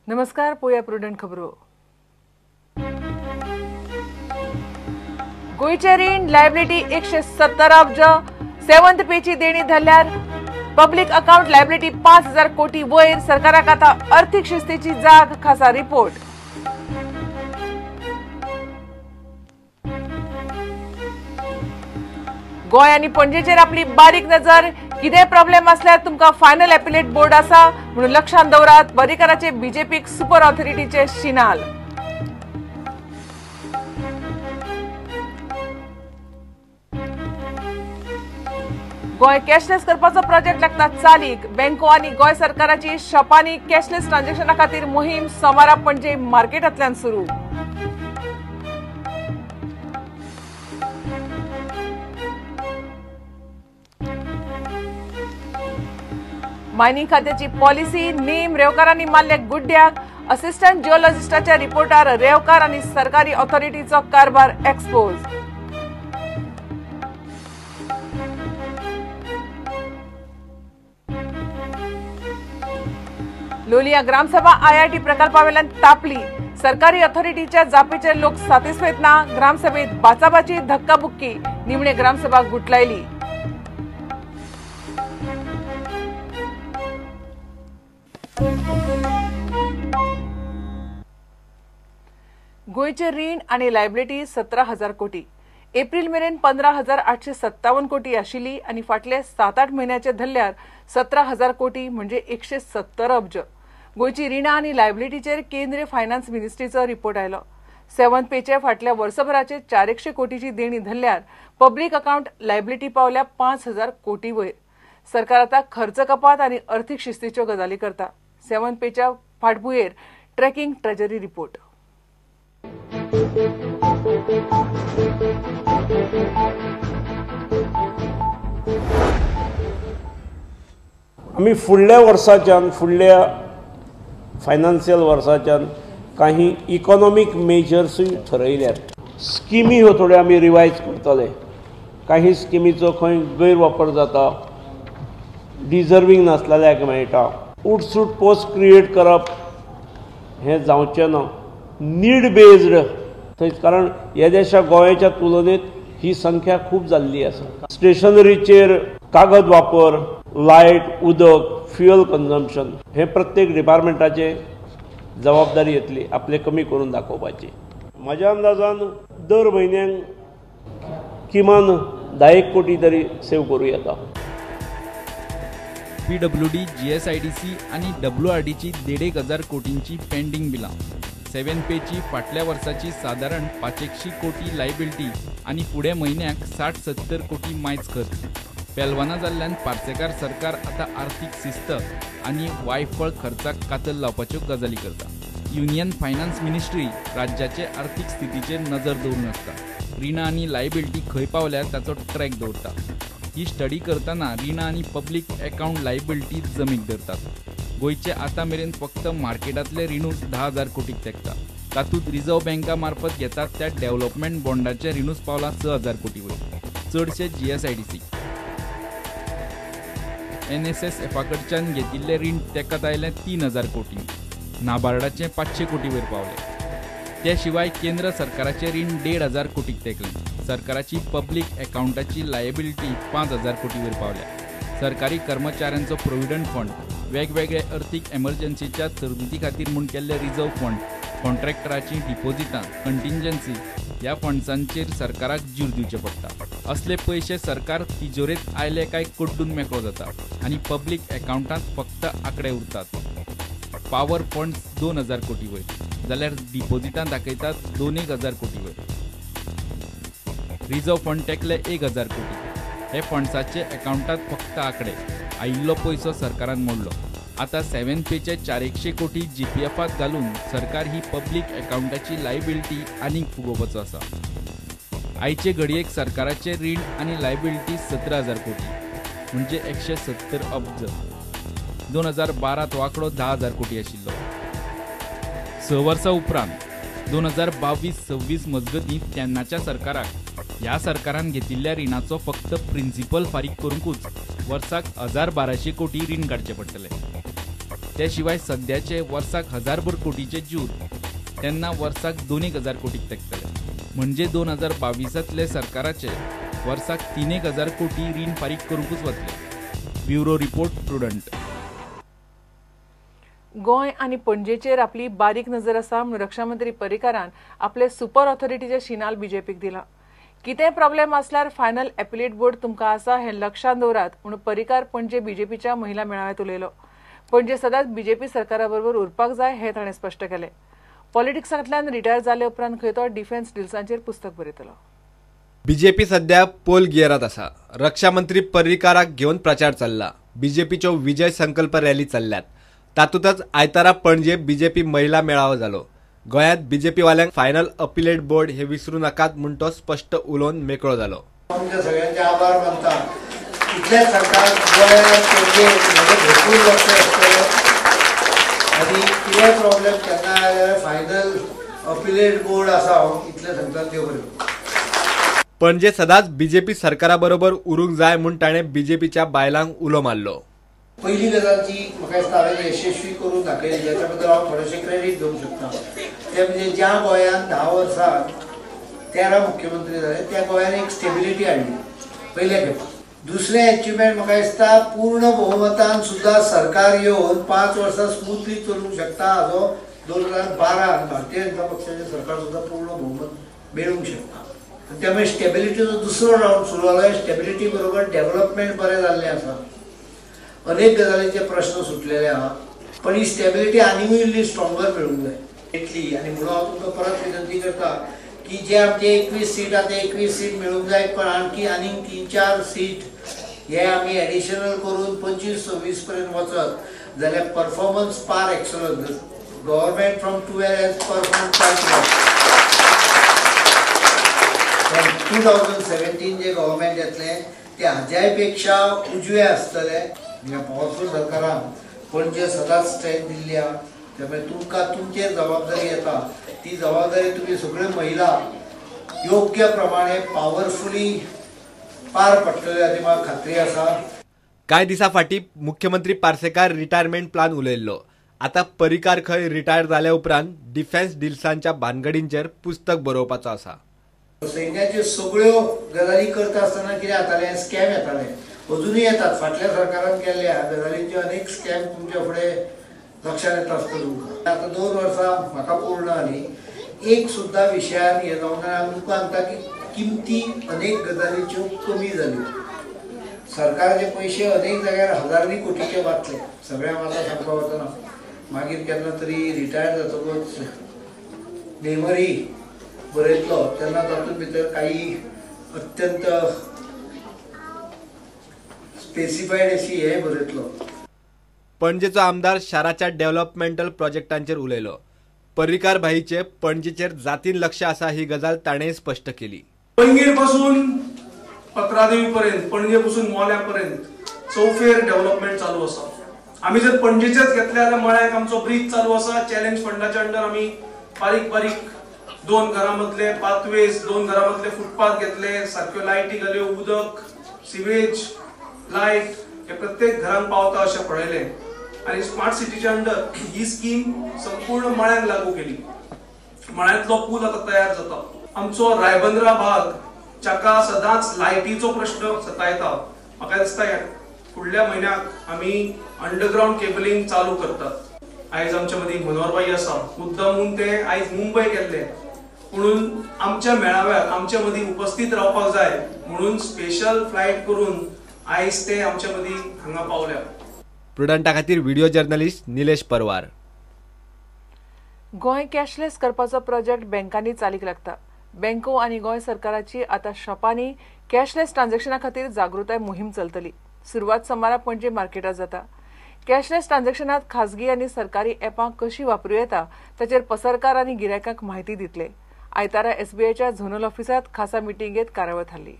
नमस्कार, पोया प्रुडंट खबरो। गोंयचें रीण लायबिलिटी 170 अब्ज, सेवन्थ पेची देणी धरल्यार पब्लिक अकाउंट लायबिलिटी 5000 कोटी वयर। सरकाराक आतां अर्थीक शिस्तीची जाग, खासा रिपोर्ट। गोंय आनी पणजेचेर आपली बारीक नजर, कितें प्रॉब्लेम आसल्यार तुमकां फायनल एपिलेट बोर्ड आसा म्हणून लक्षांत दवरात। पर्रीकराचे बीजेपीक सुपर ऑथॉरिटीचे शिनाल। गोंय कॅशलेस करपाचो प्रोजेक्ट लागता चालीक। बँको आनी गोंय सरकाराची शॉपांनी कॅशलेस ट्रान्झॅक्शना खातीर मोहीम सोमारा पणजे मार्केटांतल्यान सुरू। मायनिंग खात्याची पॉलिसी नेम रेवकारांनी मारले गुड्ड्याक। असिस्टंट जिओलॉजिस्टाच्या रिपोर्टार रेवकार आनी सरकारी ऑथॉरिटीचो कारभार एक्सपोज। लोलिया ग्रामसभा आयआयटी प्रकल्पावेल्यान तापली। सरकारी ऑथॉरिटीच्या जापेचेर लोक सातिस्फेत ना। ग्रामसभेत बाचाबाची, धक्काबुक्की, निमणे ग्रामसभा गुटलायली। गोंयचें रीण आनी लायबिलिटी 17,000 कोटी। एप्रिल मेरेन 15,857 कोटी आशिल्ली आनी फाटले 7-8 म्हयन्याचे धरल्यार 17,000 कोटी म्हणजे 170 अब्ज। गोंयची रिणां आनी लायबिलिटीचेर केंद्रीय फायनान्स मिनिस्ट्रीचो रिपोर्ट आयलो। सेवन पेचे फाटल्या वर्सभराचे 400 कोटीची देणी धरल्यार पब्लिक अकाउंट लायबिलिटी पावल्या 5,000 कोटी वयर। सरकार आतां खर्च कपात आनी अर्थीक शिस्तीच्यो गजाली करता। सेवन पेच्या फाटभुंयेर ट्रॅकिंग ट्रेजरी रिपोर्ट। आमी फुडल्या वर्साच्यान, फुडल्या फायनान्शियल वर्साच्यान काही इकॉनॉमीक मेजर्सूय थरयल्यात। स्किमी ह्यो थोड्यो आमी रिवायज करतले। काही स्किमीचो खंय गैरवापर जाता, डिजर्वींग नासलेल्याक मेळटा, उटसूट पोस्ट क्रिएट करप हें जावचें ना। नीड बेज्ड थंय, कारण ह्या देशा गोंयाच्या तुलनेत ही संख्या खूब जाल्ली आसा। स्टेशनरीचेर कागद वापर, लायट, उदक, फ्युअल कन्जम्पशन हे प्रत्येक डिपार्टमेंटाचे जबाबदारी येतली आपले कमी करून दाखोवपाची। म्हज्या अंदाजान दर म्हयन्याक किमान 10 कोटी तरी सेव करूं येता। पीडब्ल्यूडी, जीएसआयडीसी आनी डब्ल्यूआरडीची 1,500 कोटींची पेंडींग बिलां, सेवन पेची फाटल्या वर्साची सादारण 500 कोटी लायबिलिटी आनी फुडें म्हयन्याक 60-70 कोटी मायज खर्च। पेलवाना जाल्ल्यान पार्सेकार सरकार आतां आर्थीक शिस्त आनी वायफळ खर्चाक कातल लावपाच्यो गजाली करता। युनियन फायनान्स मिनिस्ट्री राज्याचे आर्थीक स्थितीचेर नजर दवरून आसता। रिणां आनी लायबिलिटी खंय पावल्या ताचो ट्रॅक दवरता। ही स्टडी करतना रिणां आनी पब्लिक अकाउंट लायबिलिटी जमीक धरतात। गोंयचे आतां मेरेन फक्त मार्केटांतले रिणूच 10,000 कोटीक तेंकता। तातूंत रिझर्व्ह बँका मार्फत घेतात त्या डेव्हलपमेंट बॉन्डाचे रिणूच पावला 6,000 कोटी वयर। चडशे जीएसआयडीसी, एनएसएस एफा कडच्यान घेतिल्लें रीण तेकत आयलें 3,000 कोटी, नाबार्डाचें 500 कोटी वयर पावलें। ते शिवाय केंद्र सरकाराचें रीण 1,500 कोटीक तेंकलें। सरकाराची पब्लिक अकाउंटाची लायबिलिटी 5,000 कोटी वयर पावल्या। सरकारी कर्मचाऱ्यांचो प्रोविडंट फंड, वेगवेगळे अर्थीक एमर्जन्सीच्या तरतुदी खातीर म्हूण केल्ले रिझर्व्ह फंड, कॉन्ट्रॅक्टराची डिपॉझिटां, कंटिंजन्सी ह्या फंड्सांचेर सरकाराक जीव दिवचें पडटा। असले पयशे सरकार तिजोरेंत आयले काय कड्डून मेकळो जाता आनी पब्लिक अकाउंटांत फक्त आंकडे उरतात। पावर फंड्स 2,000 कोटी वयर जाल्यार डिपॉझिटां दाखयतात 2,000 कोटी वयर। रिझर्व्ह फंड टेकले 1,000 कोटी। हे फंड्साचे अकाउंटांत फक्त आंकडे, आयिल्लो पयसो सरकारान मोडलो। आतां सेवन पेचे 400 कोटी जीपीएफात घालून सरकार ही पब्लिक अकाउंटाची लायबिलिटी आनीक फुगोवपाचो आसा। आयचे घडयेक सरकाराचें रीण आनी लायबिलिटी 17,000 कोटी म्हणजे 170 अब्ज। 2012 तो आंकडो 10,000 कोटी आशिल्लो। 6 वर्सां उपरांत 2022-26 मजगतीं तेन्नाच्या सरकाराक ह्या सरकारान घेतिल्ल्या रिणाचो फक्त प्रिन्सिपल फारीक करूंकूच वर्साक 1,200 कोटी रीण काडचें पडटलें। त्या शिवाय सद्याचे वर्साक 1000 कोटीचे ज्यूर तेन्ना वर्साक 2,000 कोटीक तेकतले. म्हणजे 2022 सरकाराचे वर्साक 3,000 कोटी रीण फारीक करूंकच वतले. Bureau report, Prudent. Goa आनी पणजेचेर आपली बारीक नजर आसा म्हूण रक्षामंत्री पर्रीकारान आपले सुपर ऑथॉरिटीचे शिनाल बीजेपीक दिला. कितेंय प्रॉब्लेम आसल्यार फायनल एपिलेट बोर्ड तुमकां आसा हें लक्षांत दवरात म्हूण पर्रीकार पणजे बीजेपीच्या महिला मेळाव्यात उलयलो. पणजे सदांच बीजेपी सरकारा बरोबर उरपाक जाय हें ताणें स्पश्ट केलें. पॉलिटिक्सांतल्यान रिटायर जाले उपरांत खंय तो डिफेन्स डिल्सांचेर पुस्तक बरयतलो. बीजेपी सध्या पोल गियरात आसा. रक्षामंत्री पर्रीकाराक घेवन प्रचार चल्ला. बीजेपीच्यो विजय संकल्प रॅली चल्ल्यात. तातूंतच आयतारा पणजे बीजेपी महिला मेळावो जालो. गोंयांत बीजेपी वाल्यांक फायनल अपिलेट बोर्ड हे विसरू नाकात म्हूण तो स्पश्ट उलोवन मेकळो जालो. तुमच्या सगळ्यांचे आभार मानता. इतलेच सांगता, गोंयांत पणजे भरपूर लक्ष आसतलें आनी कितेंय प्रॉब्लेम केन्ना आयल्यार फायनल अपिलेट बोर्ड आसा हांव इतलें सांगता. देव बरें. पणजे सदांच बीजेपी सरकारा बरोबर उरूंक जाय म्हूण ताणें बीजेपीच्या बायलांक उलो मारलो. पहिली गजाल जी म्हाका दिसता हांवें यशस्वी करून दाखयली, ज्याच्या बद्दल हांव थोडेशें क्रेडीट घेवंक शकता, तें म्हणजे ज्या गोंयांत 10 वर्सां 13 मुख्यमंत्री जाले त्या गोंयान एक स्टेबिलिटी हाडली पयले खेप. दुसरें एचिवमेंट म्हाका दिसता पूर्ण बहुमतान सुद्दां सरकार येवन 5 वर्सां स्मुथली चलूंक शकता हाजो 2012 भारतीय जनता पक्षाचें सरकार सुद्दां पूर्ण बहुमत मेळूंक शकता. आनी त्यामुळे स्टेबिलिटीचो दुसरो रावंड सुरू जालो. स्टेबिलिटी बरोबर डेव्हलपमेंट बरें जाल्लें आसा, अनेक गजालींचे प्रश्न सुटलेले आहा, पण ही स्टेबिलिटी आनीकूय इल्ली स्ट्रॉंगर मेळूंक जाय इतली. आनी म्हणून हांव तुमकां परत विनंती करता की जे आमचे 21 सीट आहा ते 21 सीट मेळूंक जाय, पण आणखी आनीक 3-4 सीट हे आमी एडिशनल करून 25-26 पर्यंत वचत जाल्यार performance par excellence. Government from 12 has perform quite well. 2017 J government येतलें ते हाज्याय पेक्षा उजवे आसतले. ह्या पॉवरफूल सरकारान पणजे सदांच स्ट्रेंथ दिल्ली आहा, त्यामुळे तुमकां तुमचेर जबाबदारी येता, ती जबाबदारी तुमी सगळ्यो महिला योग्य प्रमाणे पावरफुली पार पडटले हाची म्हाका खात्री आसा. कांय दिसां फाटीं मुख्यमंत्री पार्सेकार रिटायरमेंट प्लान उलयल्लो. आतां पर्रीकार खंय रिटायर जाल्या उपरांत डिफेन्स डिल्सांच्या भानगडींचेर पुस्तक बरोवपाचो आसा. सैन्याच्यो सगळ्यो गजाली करता आसतना कितें जातालें, स्कॅम येताले, अजुनूय येतात. फाटल्या सरकारान केल्ल्या गजालींच्यो अनेक स्कॅम तुमच्या फुडें लक्षांत येता आसतलें तुमकां. आतां 2 वर्सां म्हाका पूर्ण जालीं, एक सुद्दां विशयान हें जावंक ना. हांव तुमकां सांगता की किमती अनेक गजालीच्यो कमी जाल्यो, सरकाराचे पयशे अनेक जाग्यार हजारांनी कोटीचे वाचले. सगळ्यांक आतां सांगपाक वचना, मागीर केन्ना तरी रिटायर जातकच मेमरी बरयतलो तेन्ना तातूंत भितर काही अत्यंत स्पेसिफायड अशी हे बरयतलो. पणजेचो आमदार शाराच्या डेव्हलपमेंटल प्रोजेक्टांचेर उलयलो. पर्रीकार भाईचे पणजेचेर जातीन लक्ष आसा ही गजाल ताणें स्पश्ट केली. पैंगीण पासून पत्रादेवी पर्यंत, पणजे पासून मोल्या पर्यंत चौफेर डेव्हलपमेंट चालू आसा. आमी जर पणजेचेच घेतले जाल्यार मळ्याक आमचो ब्रीज चालू आसा. चॅलेंज फंडाच्या अंडर आमी बारीक बारीक 2 घरां मदले पाथवेज, 2 घरां मदले फुटपाथ घेतले, सारक्यो लायटी घाल्यो, उदक, सिवेज, लायट हे प्रत्येक घरांत पावता अशें पळयलें. आनी स्मार्ट सिटीच्या अंडर ही स्कीम संपूर्ण मळ्यांक लागू केली. मळ्यांतलो पूल आतां तयार जाता. आमचो रायबंदरा भाग जाका सदांच लायटीचो प्रश्न सतायता, म्हाका दिसता फुडल्या म्हयन्याक आमी अंडरग्रावंड केबलिंग चालू करतात. आयज आमच्या मदीं मनोहरबाई आसा, मुद्दामून ते आयज मुंबय गेल्ले म्हणून आमच्या मेळाव्याक आमच्या मदीं उपस्थित रावपाक जाय म्हणून स्पेशल फ्लायट करून आयज ते आमच्या मदीं हांगा पावल्या. प्रुडंटा खातीर video journalist Nilesh Parwar. Goa cashless करपाचो प्रोजेक्ट बँकांनी चालीक लागता. बँको आनी गोंय सरकाराची आतां शॉपांनी कॅशलेस ट्रान्झॅक्शना खातीर जागृताय मोहीम चलतली. सुरवात सोमारा पणजे मार्केटात जाता. कॅशलेस ट्रान्झॅक्शनात खाजगी आनी सरकारी ॲपां कशी वापरूं येता ताचेर पसरकार आनी गिरायकांक म्हायती दितले. आयतारा एसबीआयच्या झोनल ऑफिसात खासा मिटिंगेत कार्यावळ थारली.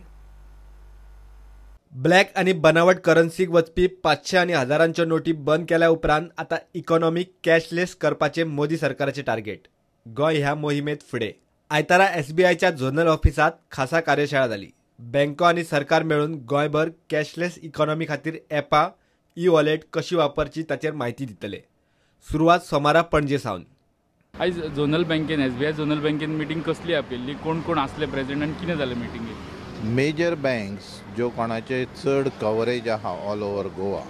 ब्लॅक आनी बनावट करन्सीक वचपी 500 आनी हजारांच्यो नोटी बंद केल्या उपरांत आतां इकॉनॉमी कॅशलेस करपाचें मोदी सरकाराचें टार्गेट. गोंय ह्या मोहिमेंत फुडें. आयतारा एसबीआयच्या झोनल ऑफिसात खासा कार्यशाळा जाली. बँको आनी सरकार मेळून गोंयभर कॅशलेस इकॉनॉमी खातीर ॲपां, ई वॉलेट कशी वापरची ताचेर म्हायती दितले. सुरवात सोमारा पणजे सावन. आयज झोनल बँकेन SBI zonal बँकेन मिटींग कसली आपयल्ली, कोण कोण आसले प्रेझेंट आनी कितें जालें मिटिंगेक? मेजर बँक्स ज्यो कोणाचे चड कवरेज आहा ऑल ओवर गोवा,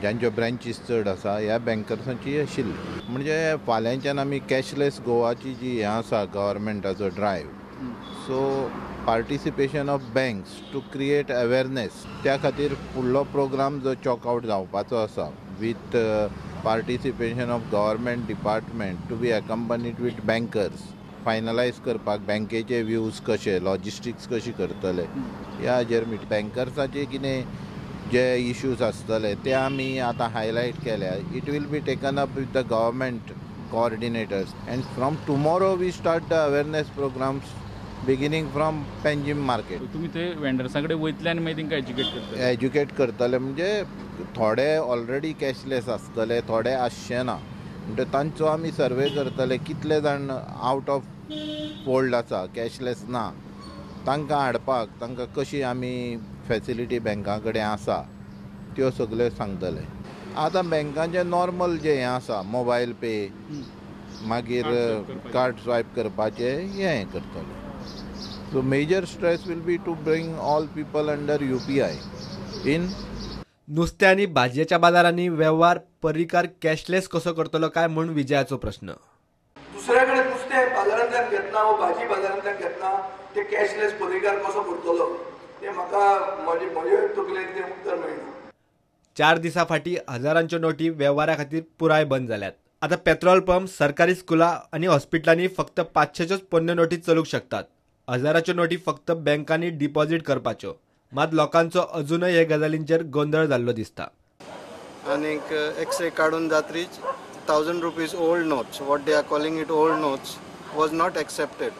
ज्यांच्यो ब्रँचीस चड आसा, ह्या बँकर्सांची आशिल्ली. म्हणजे फाल्यांच्यान आमी कॅशलेस गोवाची जी हें आसा गव्हर्मेंटाचो drive, so participation of banks to create awareness, त्या खातीर फुडलो प्रोग्राम जो चॉक आवट जावपाचो आसा with participation of government department to be accompanied with bankers, finalise करपाक बँकेचे व्यूज कशे, लॉजिस्टिक्स कशी करतले ह्या हाजेर मिट. बँकर्साचे कितें जे इश्यूज आसतले ते आमी आतां हायलायट केल्या. It will be taken up with the government coordinators and from tomorrow we start the awareness programs beginning from Panjim market. तुमी ते वेंडर्सां कडेन वयतले आनी मागीर तांकां एज्युकेट करतले? एज्युकेट करतले म्हणजे थोडे ऑलरेडी कॅशलेस आसतले, थोडे आसचे ना, म्हणटा तांचो आमी सर्वे करतले कितले जाण आवट ऑफ फोल्ड आसा, कॅशलेस ना, तांकां हाडपाक तांकां कशी आमी फॅसिलिटी बँकां कडेन आसा त्यो सगल्यो सांगतले. आतां बँकांचे नॉर्मल जे हें आसा मोबायल पे, मागीर कार्ड स्वायप करपाचें हें करतले. So major stress will be to bring all people under UPI in. नुस्तें आनी भाजयेच्या बाजारांनी वेव्हार पर्रीकार कॅशलेस कसो करतलो काय म्हूण विजयाचो प्रश्न. दुसऱ्या कडेन नुस्तें बाजारांतल्यान घेतना वा भाजी बाजारांतल्यान घेतना ते कॅशलेस पर्रीकार कसो करतलो तें म्हाका म्हजे तकलेन तें उत्तर मेळना. 4 दिसां फाटीं हजारांच्यो नोटी वेव्हारा खातीर पुराय बंद जाल्यात. आतां पेट्रोल पंप, सरकारी स्कुलां आनी हॉस्पिटलांनी फक्त 500च्योच पोन्न्यो नोटी चलूंक शकतात. हजाराच्यो नोटी फक्त बँकांनी डिपॉझिट करपाच्यो. मात लोकांचो अजूनय हे गजालींचेर गोंदळ जाल्लो दिसता. आनीक एक्सरे काडून जात्रीच 1000 rupees old notes, what they are calling it old notes, was not accepted.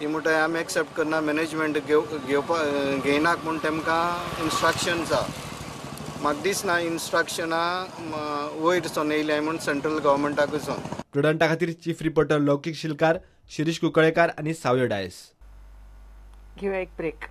ती म्हणटाय आमी एक्सेप्ट करना, मॅनेजमेंट घेवपा घेयनाक म्हूण तेमकां इन्स्ट्रक्शन्स आहा. म्हाका दिसना इन्स्ट्रक्शनां वयर सोन येयल्याय म्हूण सेंट्रल गव्हर्मेंटाकूय सोन. प्रुडंटा खातीर चीफ रिपोर्टर लौकीक शिलकार, शिरीष कुंकळेकार आनी सावयो डायस. घेऊया एक ब्रेक.